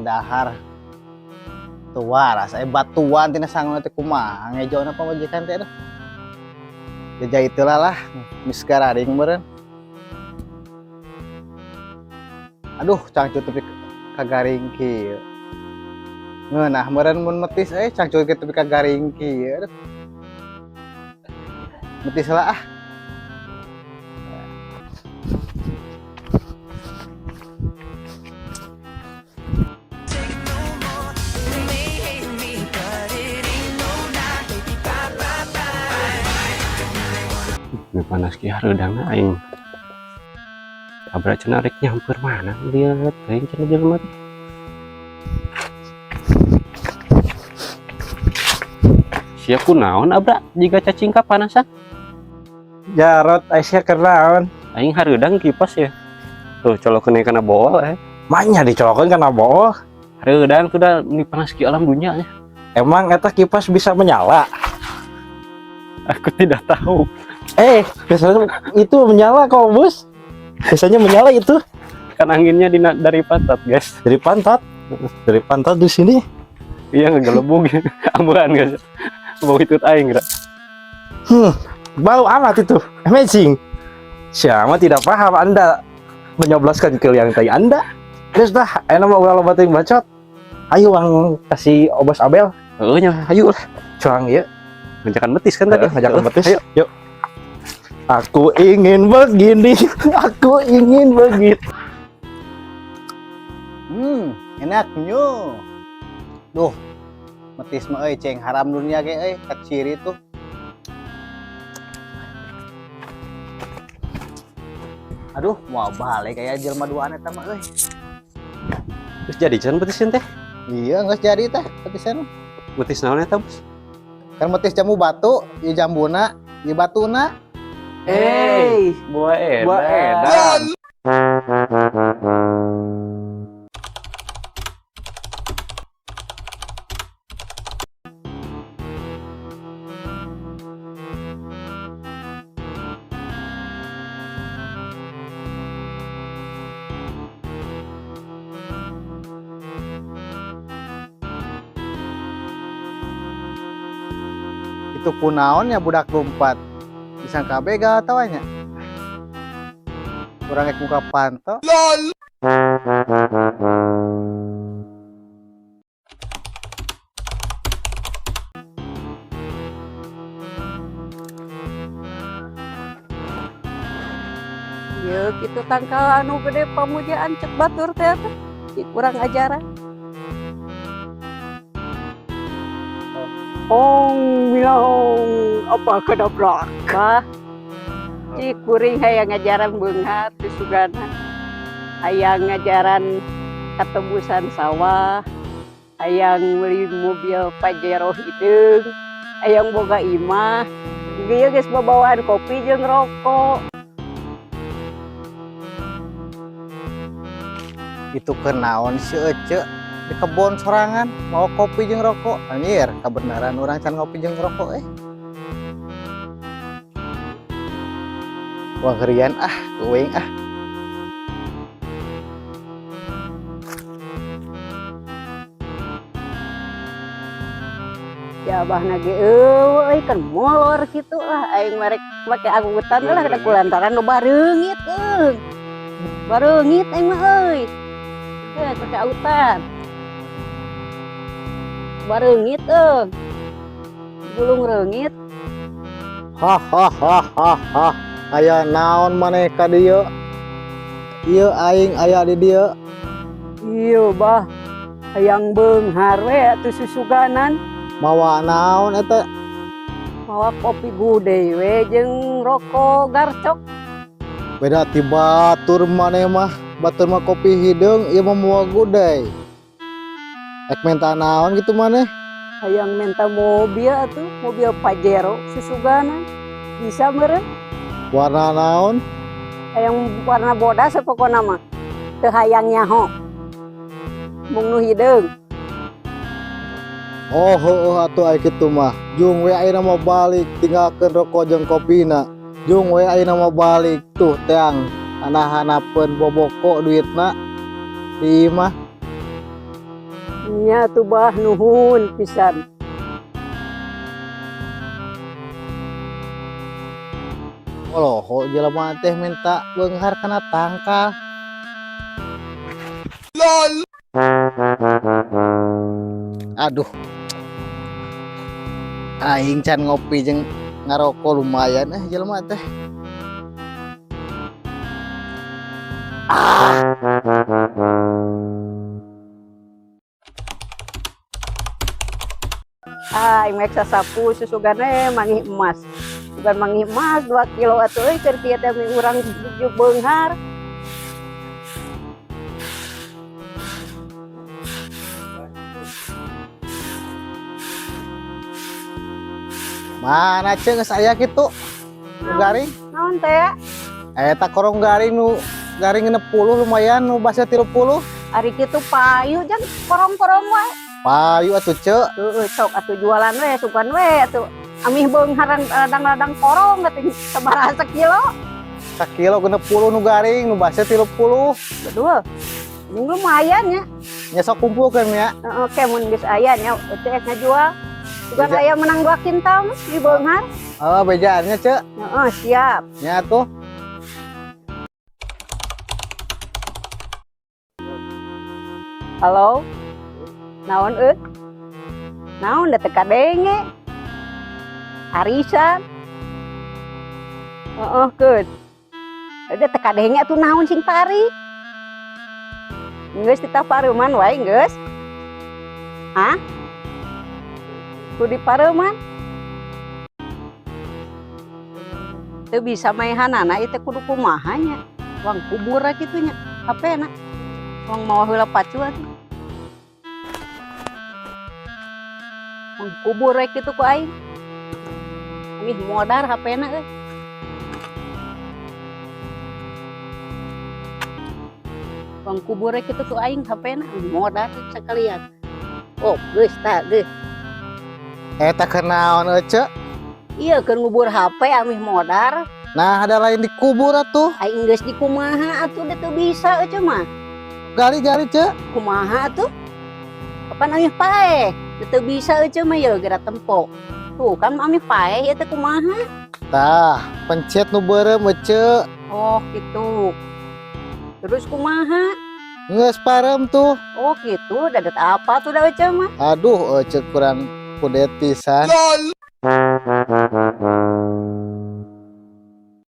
Dahar. Tua rasa batuan tina sangu teh kumaha ngejona pamajikan teh aduh. Jajah itulah lah mis gararing meureun. Aduh, cangcut tepi ka garing kieu. Ngeunah meureun mun metis euy cangcut tepi ka garing kieu. Aduh. Metis lah ah. Ini panas kieu hareudangna aing. Abra cenah rek nyamper mana lihat teuing cenah jelema teh. Sia kunaon Abra jiga cacing kapanasan? Jarot Aisyah kenaon? Aing hareudang kipas ya. Tuh colokeun kana bool eh. Maknya dicolokeun kana bool. Hareudang tuh dah ini panas ki alam dunia nya. Emang eta kipas bisa menyala? Aku tidak tahu. Biasanya itu menyala kok, Bos. Biasanya menyala itu. Kan anginnya dari pantat, guys. Dari pantat. Dari pantat di sini. Iya, ngegelebung. Amburan, guys. Bau itu aing, gerak. Bau amat itu. Amazing. Siapa tidak paham Anda menyobloskan ke liang tai Anda. Terus dah, enak mau ulah loba teuing bacot. Ayo ang kasih obas Abel. Heeh nya, ayo lah. Cuang ieu. Ngajakan betis kan tadi? Heeh, ngajakan betis. Ayo. Yuk. Aku ingin begini, aku ingin begitu. Enaknya. Duh, metis mah euy, ceng haram dunia ge euy, kaciri tuh. Aduh, mau balik kayak jelema duaan eta mah euy. Terus jadi can betisan teh? Iya, geus jadi teh betisan. Betis naon eta, Bos? Kan betis jambu batu, ieu jambuna, ieu batuna. Hey, buah edan. Buah edan. Itu kunaon ya budak lompat. Disangka begal tawanya. Kurang rek muka panto. LOL. Yeuh kitu tangkal anu gede pamujaan cek batur teh teh. Kurang ajaran. Ong bilang apa kedablak. Bah, cik kuring hayang ngajaran beunghar di sugana. Hayang ngajaran katebusan sawah, hayang meuli mobil Pajero hideung, hayang boga imah. Ieu geus babawaan kopi jeung rokok. Itu kenaon si Ece di kebon sorangan mau kopi jeung rokok. Anjir, kebenaran orang can ngopi jeung rokok. Wah, ngerian ah, uing ah. Ya abah nage euy kan molor kitu lah aing marek make angkutan lah da kulantaran nu bareungit euy. Bareungit aing mah euy. Pakai autan. Bareungit euy. Gulung reungit. Ha ha ha ha ha. Aya naon maneh ka dieu? Ieu aing aya di dieu. Ieu bah, hayang beunghar we atuh susuganan. Mawa naon eta? Mawa kopi gude we jeung rokok garcok. Beda ti batur maneh mah, batur mah kopi hideung, ieu mah mawa gudai. Ek menta naon gitu maneh? Hayang menta mobil atuh, mobil Pajero susuganan. Bisa meureun? Warna naon? Hayang warna bodas pokona mah. Teu hayang nyaho. Mung nu hideung. Oh heueuh atuh aya kitu mah. Jung we ayeuna mah balik tinggalkeun rokok jeung kopina. Jung we ayeuna mah balik tuh teang anah-hanapeun boboko duitna di imah. Nya tuh bah nuhun pisan. Oloho jelema teh minta beunghar kana tangkal. LOL. Aduh. Aing can ngopi jeung ngaroko lumayan jelema teh. Ah. Ah, aing mek sasapu susugane manggih emas. Sugan manggih emas 2 kilo atuh euy keur kieu teh urang jujuk beunghar. Mana ceu geus aya kitu? Nu garing? Naon teh? Eta korong garing nu garing 60 lumayan nu basah 30. Ari kitu payu jang korong-korong wae. Payu atuh ceu. Heeh, sok atuh jualan we sugan we atuh. Amih beungharan ladang-ladang korong atuh sabaraha sakilo? Sakilo 60 nu garing nu basah 30. Betul. Ini lumayan ya. Nya sok kumpulkeun ya. Heeh, oke mun geus aya nya teh ngajual. Sugan aya menang 2 kintal mah di beunghar. Oh, bejaannya ceu. Heeh, siap. Nya atuh. Halo. Naon euy? Naon da teu kadenge? Arisan. Heeh, keun. Da teu kadenge atuh naon sing tarik? Geus ditapareuman wae geus. Hah? Kudu dipareuman? Teu bisa maehanana ieu teh kudu kumaha nya? Wang kubur kitu nya. HP-na. Wang mawa heula pacu atuh. Wang kubur we kitu ku aing. Ih modar HP-na euy. Wang kubur we kitu ku aing HP-na modar sakalian. Oh, geus tah geus. Eta keur naon euy, Ceu? Iya keur ngubur HP amih modar. Nah, ada lain dikubur atuh. Aing geus dikumaha atuh da teu bisa euy mah. Gali-gali, Ceu. Kumaha atuh? Kapan amih paeh? Da teu bisa euy mah ye geura tempo. Tuh kan amih paeh ieu teh kumaha? Tah, pencet nu beureum euy, Ceu. Oh, gitu. Terus kumaha? Geus parem tuh. Oh, gitu. Dadat apa tuh da euy mah? Aduh, euy kurang kudet pisan. LOL.